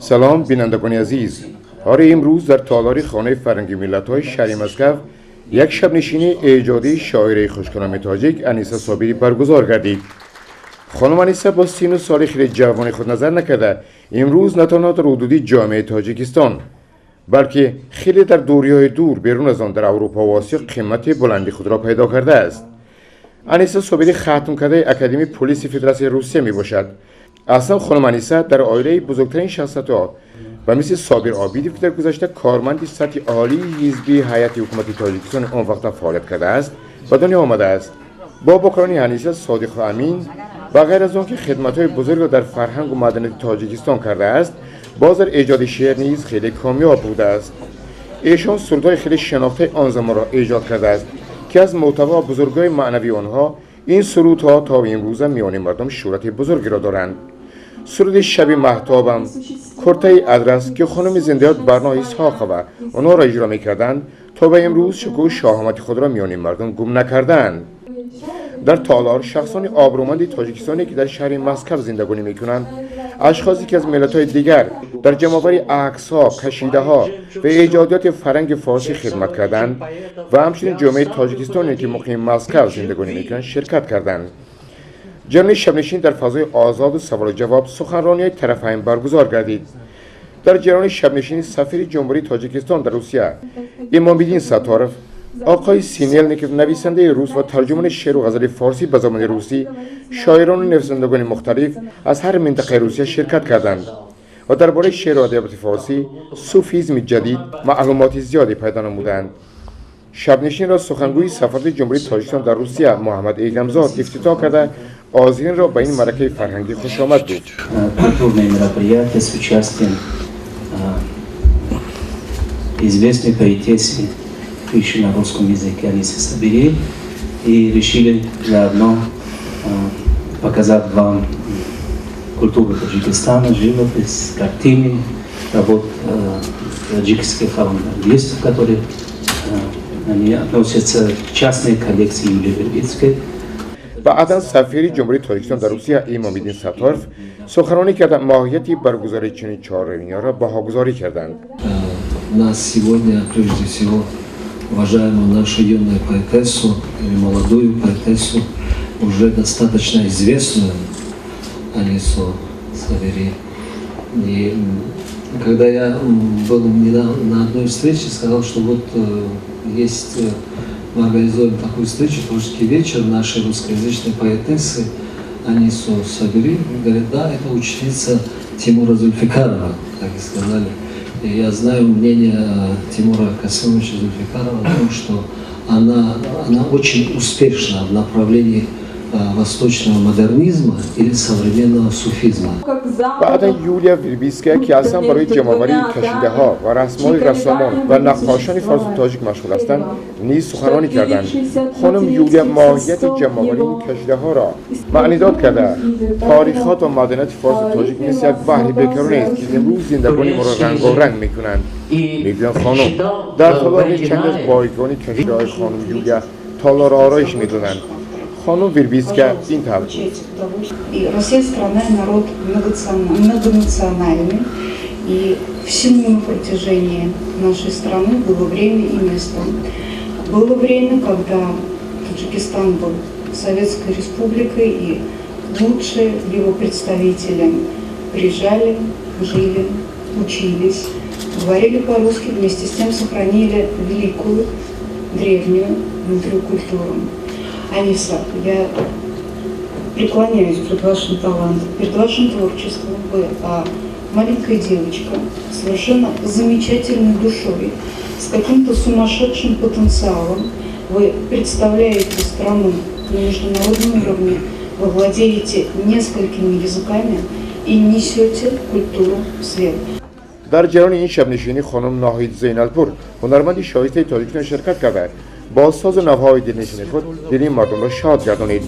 Салом, бинандагони азиз. Ҳори имрӯз дар толори хонаи фарҳанги миллатҳои шаҳри Москав як шабнишинии эҷодии шоираи хушканоми тоҷик Аниса Собирӣ баргузор гардид. Хонум Аниса бо сину соли хеле ҷавони худ назар накарда, имрӯз на танҳо дар ҳудуди ҷомеаи Тоҷикистон, балки хеле дар дурриҳои дур берун аз он дар Аврупо ва Осиё қимати баланди худро пайдо кардааст. Аниса Собирӣ хатмкардаи Академияи полиси Федератсияи Русия мебошад. Аслан хонум Аниса дар оилаи бузургтарин шахсиятҳо ба мисли Собир Обидов, ки дар гузашта корманди сатҳи олии ҳизби ҳайати ҳукумати Тоҷикистон он вақта фаъолият кардааст, ба дунё омадааст. Бобокарони Аниса Содиқу Амин ба ғайр аз он ки хидматҳои бузургро дар фарҳангу маданияти Тоҷикистон кардааст, боз дар эҷоди шеър низ хеле комёб будааст. Эшон сурудҳои хеле шинохтаи он замонро эҷод кардааст, ки аз мӯҳтаво бузургҳои маънавии онҳо ин сурудҳо то имрӯза миёни мардум шӯҳрати бузургеро доранд. Суруди шаби маҳтобам, куртаи адрас, ки хонуми зиндаёд Барно Исҳоқова онҳоро иҷро мекарданд, то ба имрӯз шукӯҳу шоҳомати худро миёни мардум гум накарданд. Дар толор шахсони обрӯманди тоҷикистоне, ки дар шаҳри Москав зиндагонӣ мекунанд, ашхосе ки аз миллатҳои дигар дар ҷамъоварии аксҳо, кашидаҳо ва эҷодиёти фарҳанги форсӣ хидмат карданд ва ҳамчунин ҷомеаи тоҷикистоне, ки муқими Москав зиндагонӣ мекунанд, ширкат карданд. Ҷараёни шабнишин дар фазои озоду саволу ҷавоб, суханрониҳои тарафайн баргузор гардид. Дар ҷараёни шабнишини сафири Ҷумҳурии Тоҷикистон дар Русия Имомиддин Сатторов, оқои Синелников, нависандаи рус ва тарҷумони шеъру ғазали форсӣ ба забони русӣ, шоирону нависандагони мухталиф аз ҳар минтақаи Русия ширкат карданд ва дар бораи шеъру адабиёти форсӣ, суфизми ҷадид маълумоти зиёде пайдо намуданд. Шабнишинро сухангӯи сафорати Ҷумҳурии Тоҷикистон дар Русия Муҳаммад Эгамзод ифтитоҳ карда, ҳозиринро ба ин маъракаи фарҳангӣ хушомад гуфт. Культурное мероприятие с участием известной поэтессы, пишущей на русском языке, Анисы Сабири, и решили заодно показать вам культуру Таджикистана, живопись, картины, работ таджикских авангардистов, которые они относятся к частной коллекции Юлии Вербицкой. Баъдан сафири Ҷумҳурии Тоҷикистон дар Русия Имомиддин Сатторов суханронӣ карда, моҳияти баргузории чунин чорабиниҳоро баҳогузорӣ карданд. Нас сегодня, прежде всего, уважаемую нашу юную поэтессу или молодую поэтессу, уже достаточно известную Анису Сабири. И когда я был на одной встрече, сказал, что вот есть, мы организуем такую встречу, творческий вечер нашей русскоязычной поэтессы Анису Сабири. Говорит, да, это ученица Тимура Зульфикарова, так и сказали. И я знаю мнение Тимура Касымовича Зульфикарова о том, что она очень успешна в направлении восточного модернизма или современного суфизма. Баъдан Юлия Вербицкая, ки аслан барои ҷамъоварии кашидаҳо ва расмҳои рассомон ва наққошони форсу тоҷик машғул ҳастанд, низ суханронӣ карданд. Хонум Юлия моҳияти ҷамъоварии ин кашидаҳоро маънидод карда, таърихот ва маданияти форсу тоҷик мисли як баҳри бекаронест, ки имрӯз зиндагони моро рангоранг мекунанд, мегӯянд хонум. Дар толор низ чанд аз бойгони кашидаҳои хонум Юлия толорро ороиш медоданд. Хонум Вербицкая ин тавр гуфт. И Россия страна и народ многонациональный, и всему на протяжении нашей страны было время и место. Было время, когда Таджикистан был Советской Республикой, и лучшие его представители приезжали, жили, учились, говорили по-русски, вместе с тем сохранили великую, древнюю, мудрую культуру. Аниса, я преклоняюсь перед вашим талантом, перед вашим творчеством. Вы маленькая девочка, совершенно замечательной душой, с каким-то сумасшедшим потенциалом. Вы представляете страну на международном уровне, вы владеете несколькими языками и несете культуру в свет. Дар ҷараёни ин шабнишинӣ хонум Ноҳид Зейналпур, ҳунарманди шоистаи Тоҷикистон, ширкат карда, бо созу навҳои дилнишини худ дили мардумро шод гардонид.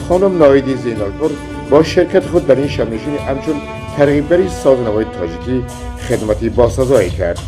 Хонум Ноҳиди Зейналпур бо ширкати худ дар ин шабнишинӣ ҳамчун тарғибгари созу навои тоҷикӣ хидмати босазое кард.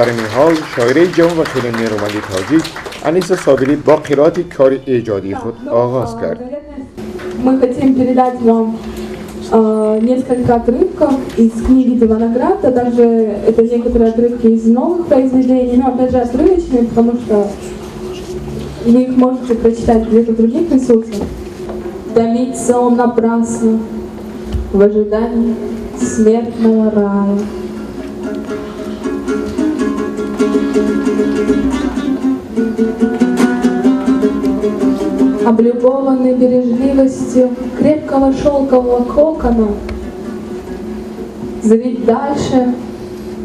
Дар ин ҳол шоираи ҷавон ва хеле нерӯманди тоҷик Аниса Собирӣ бо қироати кори эҷодии худ оғоз кард. Мы хотим передать вам несколько отрывков из книги Дивана Грата, также это некоторые отрывки из новых произведений, но опять же отрывочные, потому что вы их можете прочитать где-то в других ресурсах. Томится он напрасно в ожидании смертного рая. Облюбованный бережливостью крепкого шелкового кокона, зрит дальше,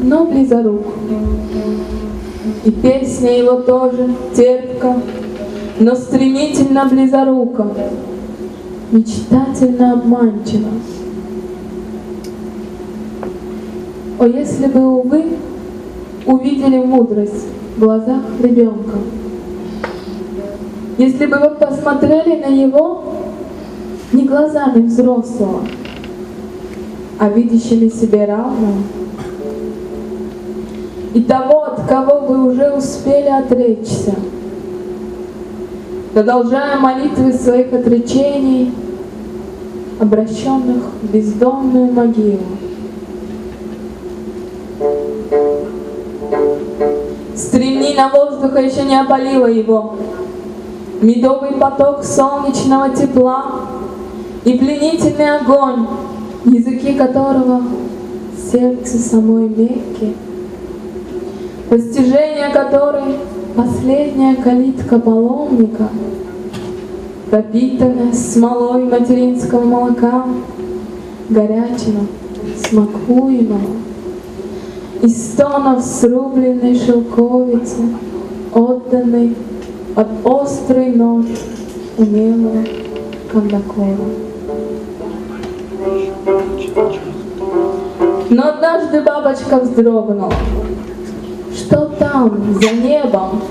но близорук. И песня его тоже терпка, но стремительно близорука, мечтательно обманчива. О, если бы, увы, увидели мудрость в глазах ребенка, если бы вы посмотрели на него не глазами взрослого, а видящими себе равного, и того, от кого вы уже успели отречься, продолжая молитвы своих отречений, обращенных в бездонную могилу. Стремнина воздуха еще не опалила его. Медовый поток солнечного тепла и пленительный огонь, языки которого сердце самой Мекки, постижение которой последняя калитка паломника, пропитанная смолой материнского молока, горячего, смакуемого, и стонов срубленной шелковицы, отданной под острый нож умелого кондакова. Но однажды бабочка вздрогнула. Что там, за небом?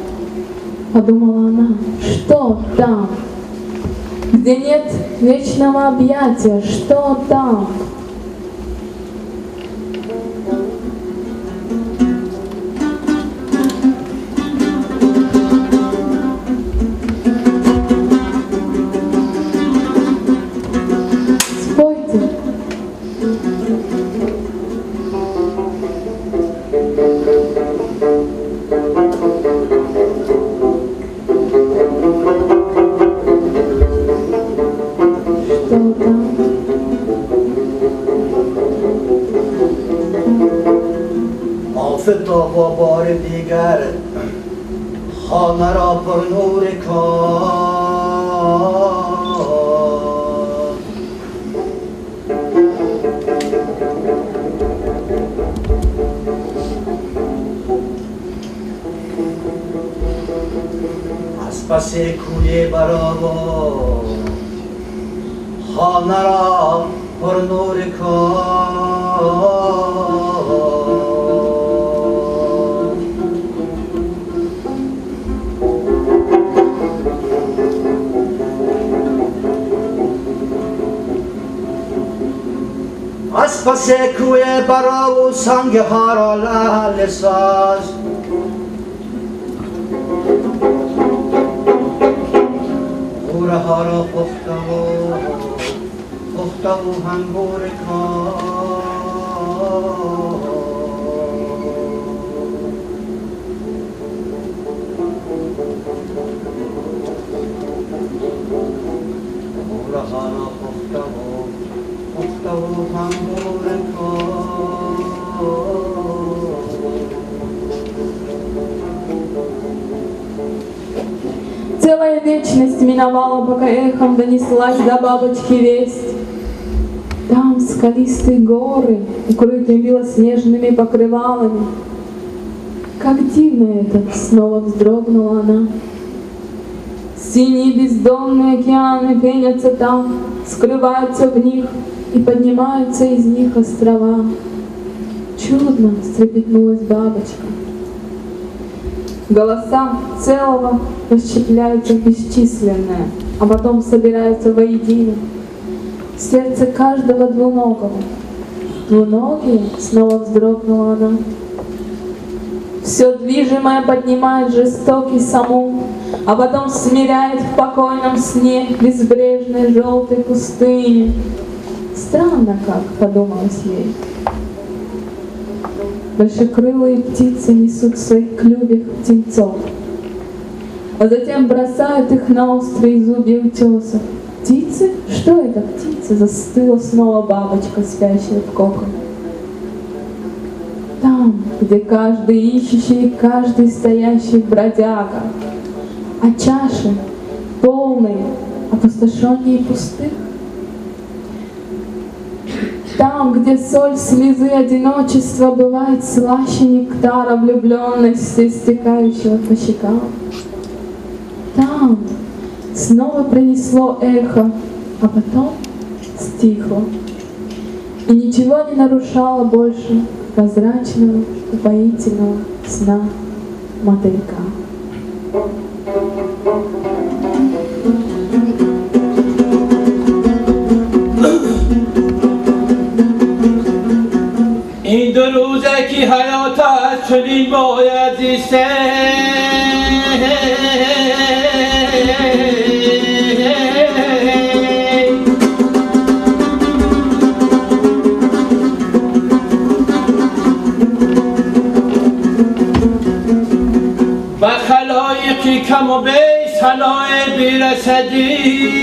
Подумала она. Что там? Где нет вечного объятия, что там? Спойте. Что там? آفتاب و بار دیگر خانه را پر نور کن. از پس کوی برآورد خانه را پر نور کن. از پس کوی برا و سنگ ها را لعل ساز، غوره ها را پخته و هنگور کن. غوره ها را پخته و هنگور کن. Целая вечность миновала, пока эхом донеслась до бабочки весть. Там скалистые горы, укрытые белоснежными покрывалами. Как дивно это, снова вздрогнула она. Синие бездонные океаны пенятся там, скрываются в них и поднимаются из них острова. Чудно встрепетнулась бабочка. Голоса целого расщепляются в бесчисленное, а потом собираются воедино. В сердце каждого двуногого. Двуногие, снова вздрогнула она. Все движимое поднимает жестокий самум, а потом смиряет в покойном сне безбрежной желтой пустыни. Странно как, подумалось ей. Большекрылые птицы несут в своих клювях птенцов, а затем бросают их на острые зубья утесов. Птицы? Что это птицы? Застыла снова бабочка, спящая в коконе. Там, где каждый ищущий, каждый стоящий бродяга, а чаши полные, опустошеннее пустых. Там, где соль слезы одиночества бывает слаще нектара влюбленности, стекающего по щекам. Там снова принесло эхо, а потом стихло. И ничего не нарушало больше прозрачного, упоительного сна мотылька. این دو روزه که حیات است چنین باید زیسته، با خلایقی کم و بیش صلاح برسدی.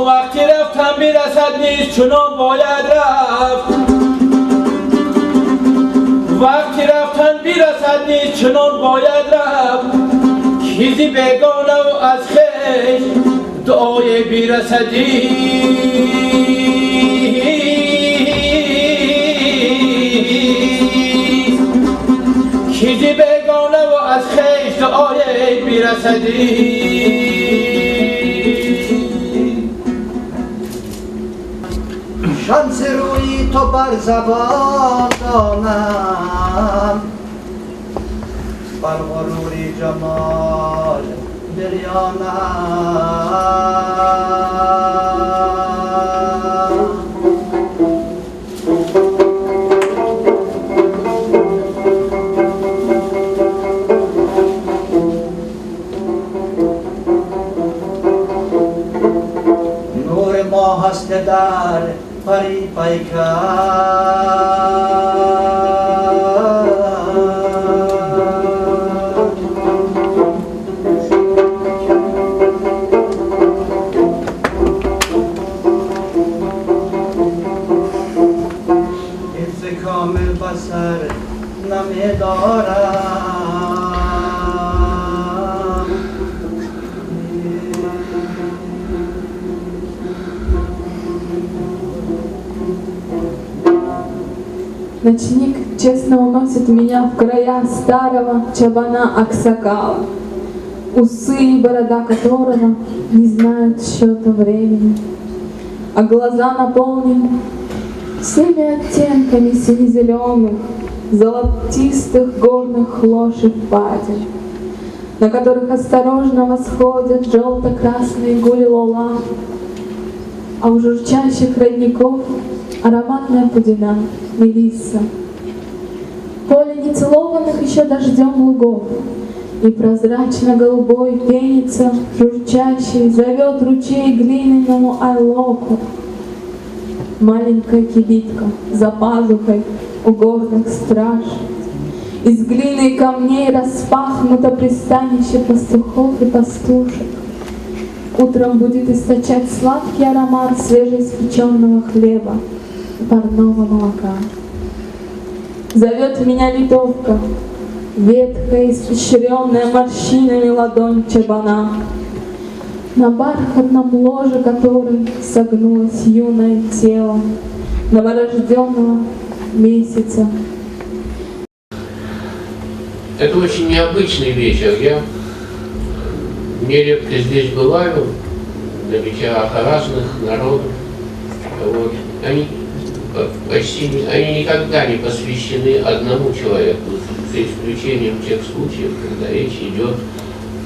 وقتی رفتم برسد نیست چنان باید رفت، وقتی رفتن برسد نیست چنان باید رفت، چیزی بیگانه و از خویش دعای برسدی. چیزی بیگانه و از خویش دعای برسدی. شمس روی تو بر زبان دانم، بر غرور جمال بریانم. نور ماه است در پری پیکر، حفظ کامل بصر نمی‌دارم. Ночник честно уносит меня в края старого чабана Аксакала, усы и борода которого не знают счета времени, а глаза наполнены всеми оттенками сине-зеленых, золотистых горных лож и впадин, на которых осторожно восходят желто-красные гули-лола, а у журчащих родников ароматная пудина, мелисса. Поле нецелованных еще дождем лугов, и прозрачно-голубой пенится, журчащий, зовет ручей глиняному айлоку. Маленькая кибитка за пазухой у горных страж. Из глины и камней распахнуто пристанище пастухов и пастушек. Утром будет источать сладкий аромат свежеиспеченного хлеба и парного молока. Зовет меня литовка, ветхая, испещренная морщинами ладонь чабана, на бархатном ложе которой согнулось юное тело новорожденного месяца. Это очень необычный вечер. Я нередко здесь бываю, на вечерах разных народов. Вот. Они почти, они никогда не посвящены одному человеку. за исключением тех случаев, когда речь идет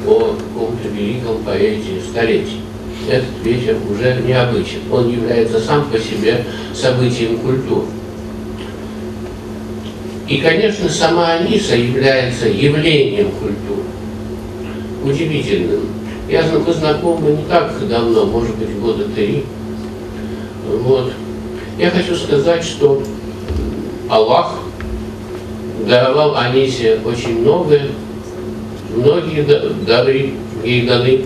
о каком-то великом поэте столетия. Этот вечер уже необычен, он является сам по себе событием культуры. И, конечно, сама Аниса является явлением культуры, удивительным. Мы знакомы не так давно, может быть, года 3. Вот. Я хочу сказать, что Аллах даровал Анисе очень многое, многие дары ей даны,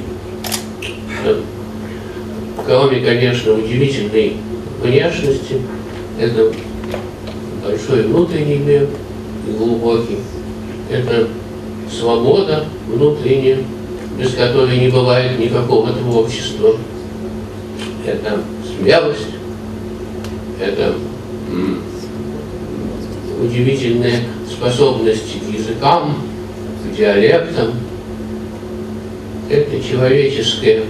кроме, конечно, удивительной внешности, это большой внутренний мир, глубокий, это свобода внутренняя, без которой не бывает никакого творчества, это смелость, это удивительная способность к языкам, к диалектам, это человеческое,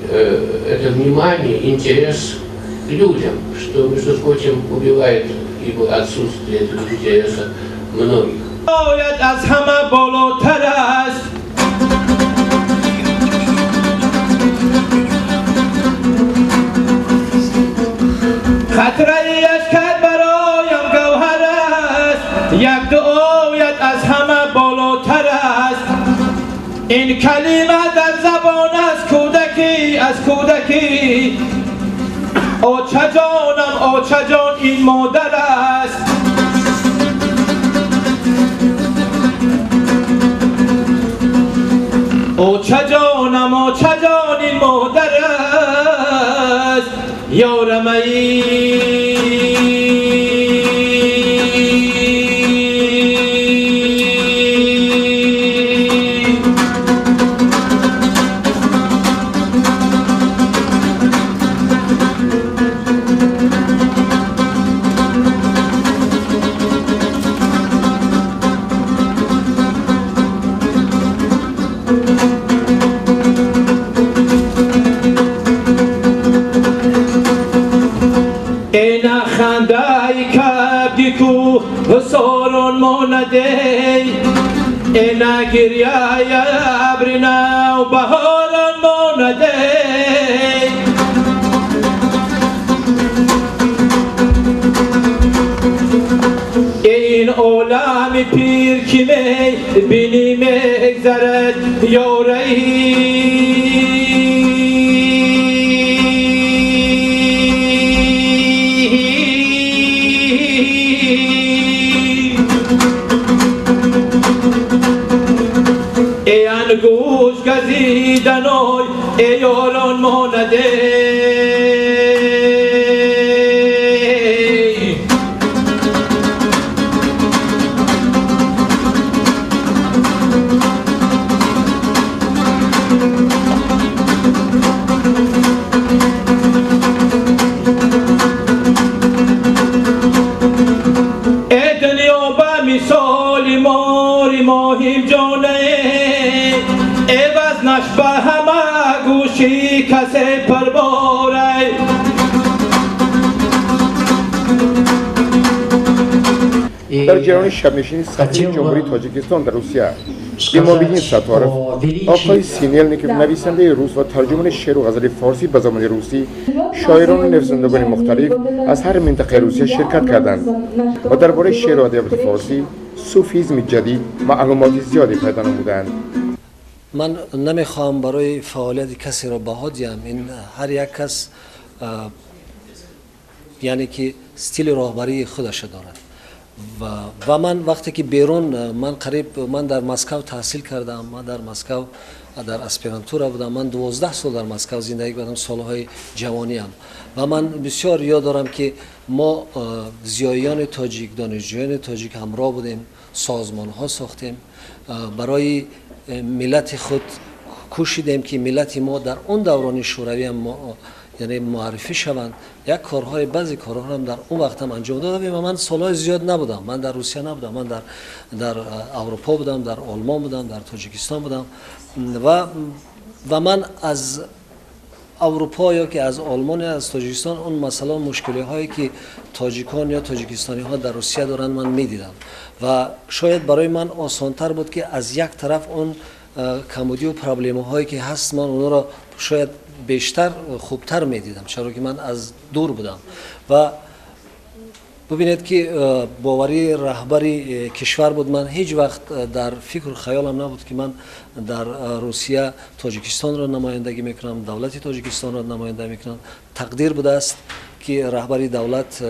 это внимание, интерес к людям, что, между прочим, убивает ибо отсутствие этого интереса многих. این کلمه در زبان از کودکی، از کودکی، آچه جانم آچه جان این مادر است. آچه جانم آچه جان این مادر است، یارم ای اینا گریه ابرینا و بهاران مانده. این عالم پیر که می بینی میگذرد یاری، گوش گزیدنای ایالان مانده. ای دنیا به مثال ماری ماهیم جانه، عوض نش به همه گوشی کسی پرباره. در جریان شبنشینی سفیر جمهوری تاجیکستان در روسیه امام‌الدین ستارов، آقای سینلنیکов نویسنده روس و ترجمان شعر و غزل فارسی به زبان روسی، شاعران و نویسندگان مختلف از هر منطقه روسیه شرکت کردند و درباره شعر و ادبیات فارسی، صوفیسم جدید معلومات زیادی پیدا نمودند. من نمیخوام برای فعالیت کسی را بها دهم. این هر یک کس یعنی که استیل راهبری خودش دارد و من وقتی که بیرون، من قریب من در مسکو تحصیل کردم، من در مسکو در اسپیرانتورا بودم، من 12 سال در مسکو زندگی کردم، سالهای جوانیم، و من بسیار یاد دارم که ما زیایان تاجیک، دانشجویان تاجیک همراه بودیم، سازمان ها ساختیم، برای ملت خود کوشیدیم که ملت ما در اون دوران شوروی هم یعنی معرفی شوند. یک کارهای، بعضی کارها هم در اون وقت هم انجام دادیم و من سالهای زیاد نبودم، من در روسیه نبودم، من در اروپا بودم، در آلمان بودم، در تاجیکستان بودم و من از Аврупо ё ки аз Олмон ё аз Тоҷикистон он масъала мушкилиҳое ки тоҷикон ё тоҷикистониҳо дар Русия доранд ман медидам ва шояд барои ман осонтар буд ки аз як тараф он камбудию проблемаҳое ки ҳаст ман онҳоро шояд бештар хубтар медидам, чаро ки ман аз дур будам. Ва бубинед ки боварии раҳбари кишвар буд. Ман ҳеҷ вақт дар фикру хаёлам набуд ки ман дар Русия Тоҷикистонро намояндагӣ мекунам, давлати Тоҷикистонро намояндагӣ мекунам. Тақдир будааст ки раҳбари давлат,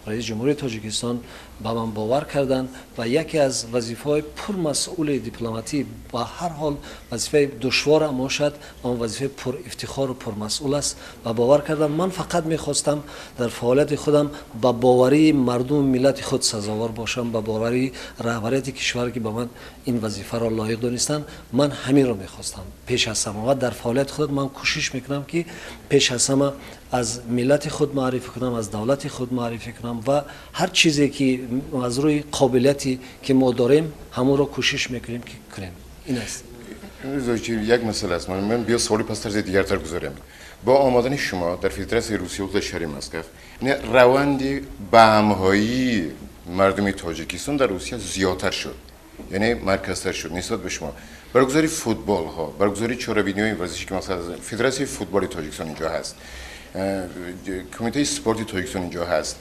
раиси ҷумҳурии Тоҷикистон ба ман бовар карданд ва яке аз вазифаҳои пурмасъули дипломатӣ, ба ҳар ҳол вазифаи душвор ҳам бошад, он вазифаи пурэфтихору пурмасъул аст ва бовар кардам. Ман фақат мехостам дар фаъолияти худам ба боварии мардуму миллати худ сазовор бошам, ба боварии раҳбарияти кишвар ки ба ман ин вазифаро лоиқ донистанд. Ман ҳаминро мехостам пеш аз ҳама ва дар фаъолияти худ ман кӯшиш мекунам ки пеш аз ҳама аз миллати худ муаррифӣ кунам, аз давлати худ муаррифӣ кунам ва ҳар чизе ки аз рӯи қобилияте ки мо дорем ҳамонро кӯшиш мекунем ки кунем. Ин аст. Як масъала аст. Ман биё саволи пас тарзи дигартар гузорем. Бо омадани шумо дар Федератсияи Русия дар шаҳри Москва раванди баҳамҳоии мардуми Тоҷикистон дар Русия зиёдтар шуд, яъне марказтар шуд нисбат ба шумо. Баргузории футболҳо, баргузории чорабиниҳои варзишӣ ки масалан Федератсияи футболи Тоҷикистон инҷо ҳаст, кумитаи спорти Тоҷикистон инҷо ҳаст,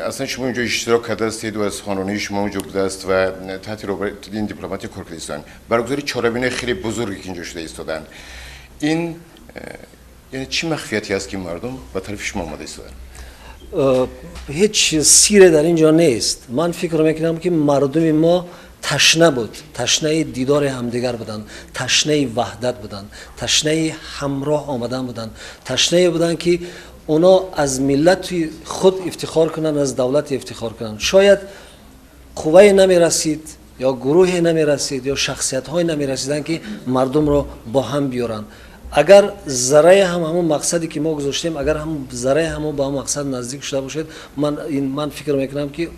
аслан шумо инҷо иштирок кардаастед ва суханронии шумо онҷо будааст ва таҳти ин дипломатия кор кардаистанд. Баргузории чорабиниҳои хеле бузурге ки инҷо шуда истоданд, ин яъне чӣ махфияте аст ки мардум ба тарафи шумо омада истоданд? Ҳеҷ сире дар ин ҷо нест. Ман фикр мекунам ки мардуми мо ташна буд, ташнаи дидори ҳамдигар буданд, ташнаи ваҳдат буданд, ташнаи ҳамроҳ омадан буданд, ташнае буданд ки оно аз миллати худ ифтихор кунанд, аз давлати ифтихор кунанд. Шояд қуввае намерасид ё гурӯҳе намерасид ё шахсиятҳое намерасиданд ки мардумро бо ҳам биёранд. Агар зарраи ҳам ҳамон мақсаде ки мо гузоштем, агар ҳам зарраи ҳамон ба ҳамон мақсад наздик шуда бошед, ман фикр мекунам ки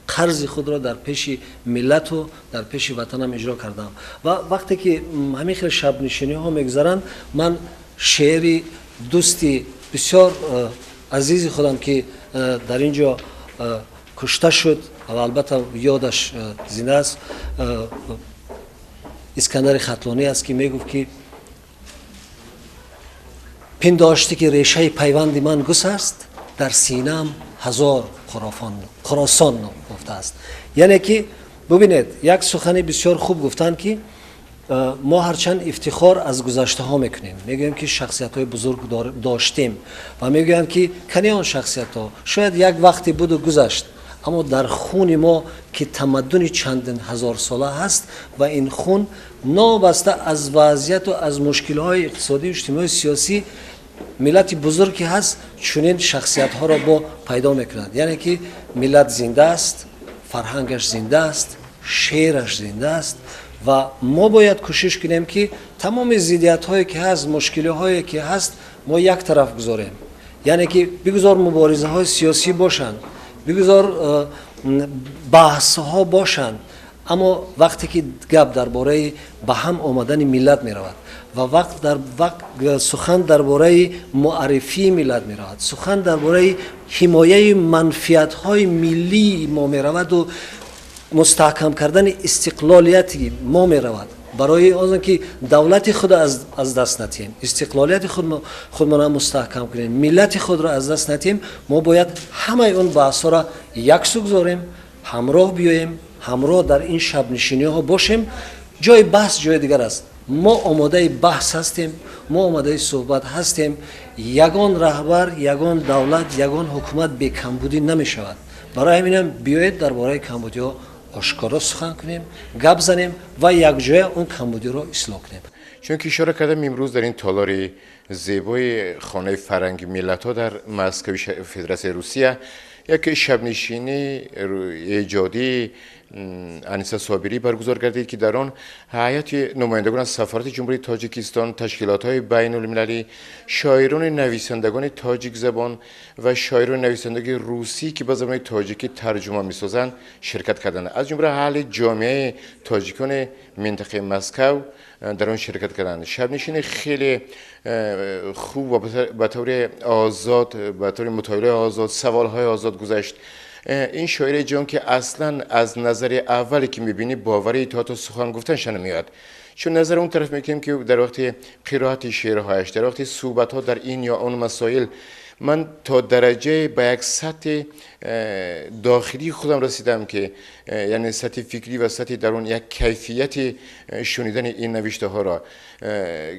қарзи худро дар пеши миллату дар пеши ватанам иҷро кардам. Ва вақте ки ҳамин хел шабнишиниҳо мегузаранд, ман шеъри дӯсти бисёр азизи худам ки дар ин ҷо кушта шуд ва албатта ёдаш зинда аст, Искандари Хатлонӣ аст ки мегуфт ки пиндошти ки решаи пайванди ман гус аст, дар синаам ҳазор хуросон гуфтааст. Яъне ки бубинед, як сухани бисёр хуб гуфтанд ки мо ҳарчанд ифтихор аз гузаштаҳо мекунем, мегӯем ки шахсиятҳои бузург доштем ва мегӯянд ки кани он шахсиятҳо шояд як вақте буду гузашт, аммо дар хуни мо ки тамаддуни чандин ҳазорсола ҳаст ва ин хун новобаста аз вазъияту аз мушкилҳои иқтисодию иҷтимоию сиёсӣ миллати бузург ки ҳаст чунин шахсиятҳоро бо пайдо мекунад. Яъне ки миллат зинда аст, фарҳангаш зинда аст, шеъраш зинда аст ва мо бояд кӯшиш кунем ки тамоми зиддиятҳое ки ҳаст, мушкилиҳое ки ҳаст мо як тараф гузорем. Яъне ки бигузор муборизаҳои сиёсӣ бошанд, бигузор баҳсҳо бошанд, аммо вақте ки гап дар бораи ба ҳам омадани миллат меравад ва вақт дар вақт сухан дар бораи муаррифии миллат меравад, сухан дар бораи ҳимояи манфиатҳои миллии мо мераваду мустаҳкам кардани истиқлолияти мо меравад, барои он ки давлати худро аз даст натиҳем, истиқлолияти худмонро мустаҳкам кунем, миллати худро аз даст натиҳем, мо бояд ҳамаи он баҳсҳоро яксу гузорем, ҳамроҳ биёем, ҳамроҳ дар ин шабнишиниҳо бошем. Ҷои баҳс ҷои дигар аст. Мо омодаи баҳс ҳастем, мо омодаи суҳбат ҳастем. Ягон раҳбар, ягон давлат, ягон ҳукумат бекамбудӣ намешавад. Барои ҳаминам биёед дар бораи камбудиҳо ошкоро сухан кунем, гап занем ва якҷоя он камбудиро ислоҳ кунем. Чунки ишора кардам, имрӯз дар ин толори зебои хонаи фарҳанги миллатҳо дар Москваи Федератсияи Русия як шабнишинии эҷодии Аниса Собирӣ баргузор гардид ки дар он ҳайати намояндагон аз сафорати Ҷумҳурии Тоҷикистон, ташкилотҳои байнулмилалӣ, шоирони нависандагони тоҷикзабон ва шоирони нависандагони русӣ ки ба забони тоҷикӣ тарҷума месозанд ширкат карданд. Аз ҷумла аҳли ҷомеаи тоҷикони минтақаи Москав дар он ширкат карданд. Шабнишини хеле خوب و به طور آزاد، به طور مطالعه آزاد، سوالهای آزاد گذشت. این شاعر جان که اصلا از نظر اولی که میبینی باوری تا سخن گفتنش نمیاد، چون نظر اون طرف میکنیم که در وقت قرائت شعرهایش، در وقت صحبت ها در این یا آن مسائل، من تا درجه به یک سطح داخلی خودم رسیدم که یعنی سطح فکری و سطح درون یک کیفیت شنیدن این نوشته ها را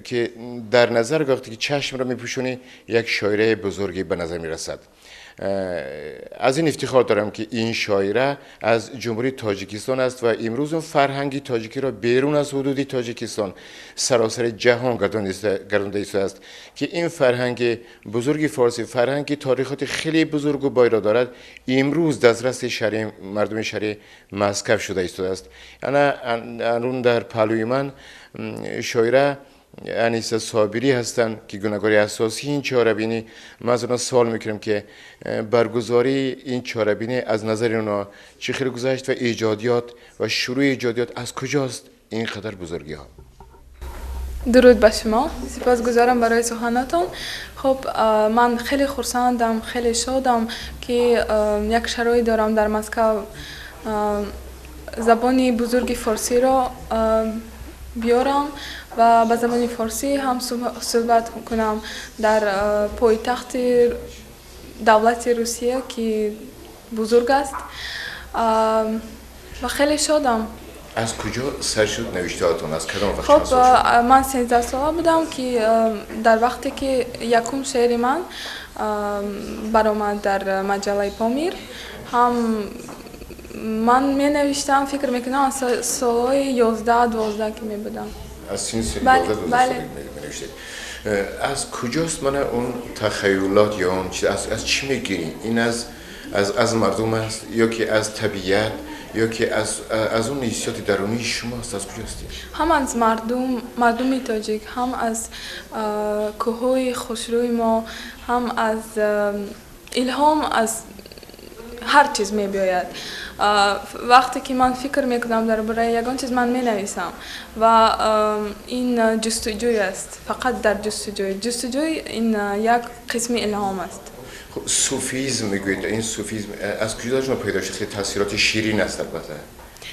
که در نظر وقتی که چشم را میپوشونی یک شاعره بزرگی به نظر میرسد. از این افتخار دارم که این شاعره از جمهوری تاجیکستان است و امروز اون فرهنگ تاجیکی را بیرون از حدود تاجیکستان سراسر جهان گردانده است که این فرهنگ بزرگ فارسی، فرهنگ تاریخات خیلی بزرگ و بای را دارد، امروز دسترس شهر مردم شهر مسکو شده است. یعنی در پهلوی من شاعره انیسه صابری هستند که گناهکار اساسی این چاره‌بینی. من از اونها سوال میکنم که برگزاری این چاره‌بینی از نظر اونا چه خیلی گذشت و ایجادیات و شروع ایجادیات از کجاست اینقدر بزرگی ها؟ درود به شما، سپاسگزارم برای سخناتون. خب من خیلی خرسندم، خیلی شادم که یک شرایط دارم در مسکو زبان بزرگ فارسی را بیارم و به زبان فارسی هم صحبت کنم در پایتخت دولت روسیه که بزرگ است و خیلی شادم. از کجا سر شد نوشتهاتون؟ از کدام وقت؟ خب من 13 ساله بودم که در وقتی که یکم شعر من برآمد در مجله پامیر، هم من می نوشتم، فکر میکنم از سالهای 11 12 که می بودم. از سن 11 12 می نوشتید. از کجاست من اون تخیلات یا اون چیز از چی میگیری؟ این از مردم است یا که از طبیعت یا که از اون حسیات درونی شماست؟ از کجاست؟ هم از مردم تاجیک، هم از کوه‌های خوشروی ما، هم از الهام، از هر چیز می بیاید. وقتی که من فکر میکنم درباره یگان چیز، من می نویسم و این جستجوی است، فقط در جستجوی این یک قسم الهام است. خب صوفیزم میگویید، این صوفیزم از کجا شما پیدا شد؟ خیلی تاثیرات شیرین است البته.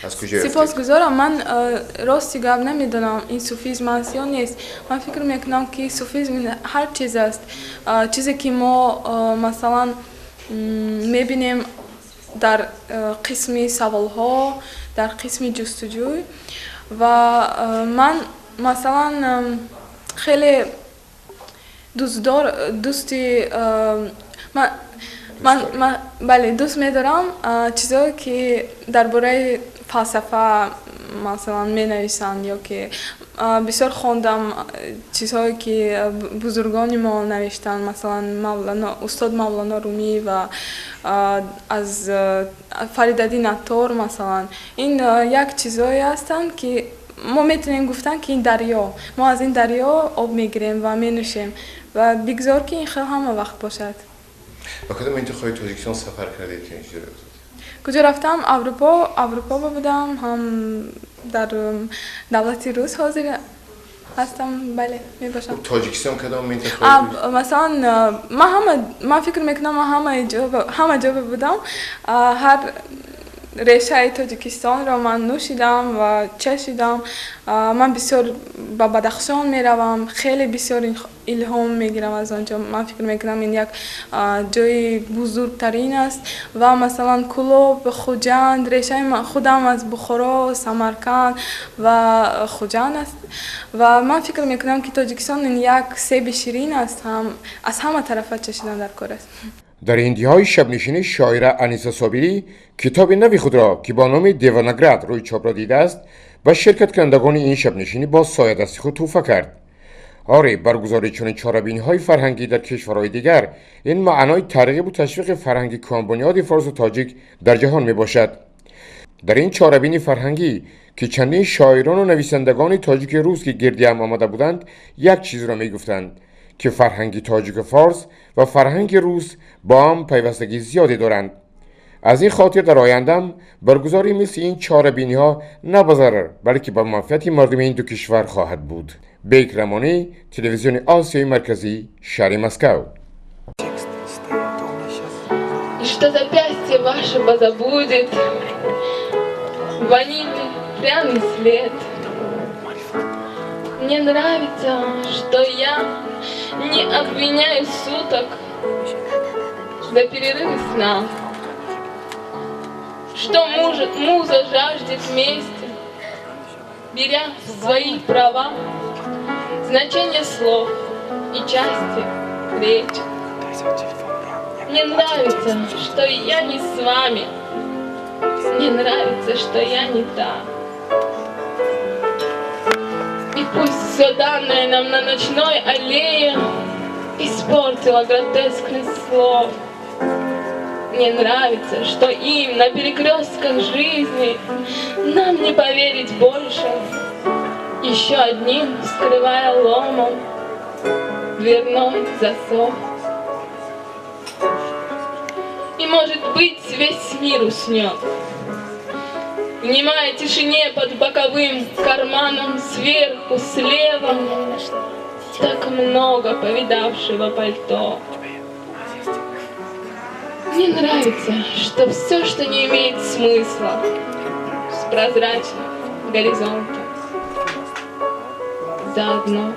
از کجا؟ سپاسگزارم. من راستی گپ نمیدونم این صوفیزم است یا نیست. من فکر میکنم که صوفیزم هر چیز است، چیزی که ما مثلا میبینیم در قسم سوالها، در قسم جستجوی. و من مثلا خیلی دوستی من بله دوست می‌دارم چیزایی که درباره فلسفه مثلا می‌نویسند یا که بسیار خوندم چیزهایی که بزرگان ما نوشتن، مثلا مولانا، استاد مولانا رومی و از فریدالدین عطار مثلا. این یک چیزهایی هستند که ما میتونیم گفتن که این دریا، ما از این دریا آب میگیریم و مینوشیم و بگذار که این خیلی همه وقت باشد. با کدام منطقه تاجیکستان سفر کردید که اینجا؟ کجا رفتم؟ اروپا بودم، هم در دولت روس حاضر هستم، بله می باشم. تاجیکستان کدام منطقه؟ مثلا من فکر میکنم همه جا بودم، هر ریشه تاجیکستان را من نوشیدم و چشیدم. من بسیار به بدخشان میروم، خیلی بسیار الهام میگیرم از آنجا. من فکر میکنم این یک جای بزرگترین است. و مثلا کلوب، خوجند، ریشه خودم از بخارا، سمرقند و خوجند است. و من فکر میکنم که تاجیکستان این یک سیب شیرین است، هم از همه طرف چشیدن در کار است. در انتهای شبنشینی شاعره انیسه صابری کتاب نوی خود را که با نام دیوانگرد روی چاپ را دیده است و شرکت کنندگان این شبنشینی با سایه دستی خود تحفه کرد. آره، برگزاری چنین چاره‌بینی‌های فرهنگی در کشورهای دیگر این معنای ترغیب و تشویق فرهنگ کانبنیاد فارس و تاجیک در جهان می باشد. در این چاره‌بینی فرهنگی که چندین شاعران و نویسندگان تاجیک روس که گردی هم آمده بودند یک چیز را می گفتند که فرهنگ تاجیک فارس و فرهنگ روس با هم پیوستگی زیادی دارند. از این خاطر در آینده برگزاری مثل این چاره‌بینی‌ها نه به ضرر بلکه به منفعت مردم این دو کشور خواهد بود. Бек Рамонӣ, Телевизиони Осиёи Марказӣ, шаҳри Москав. И что запястье ваше позабудет ванильный пряный след. Мне нравится, что я не обвиняю суток за перерывы сна, что муза жаждет мести, беря в свои права значение слов и части речи. Мне нравится, что я не с вами. Мне нравится, что я не та. И пусть все данное нам на ночной аллее испортило гротескность слов. Мне нравится, что им на перекрестках жизни нам не поверить больше, еще одним скрывая ломом дверной засов. И, может быть, весь мир уснет, внимая тишине под боковым карманом сверху, слева, так много повидавшего пальто. Мне нравится, что все, что не имеет смысла, с прозрачных горизонтов, заодно.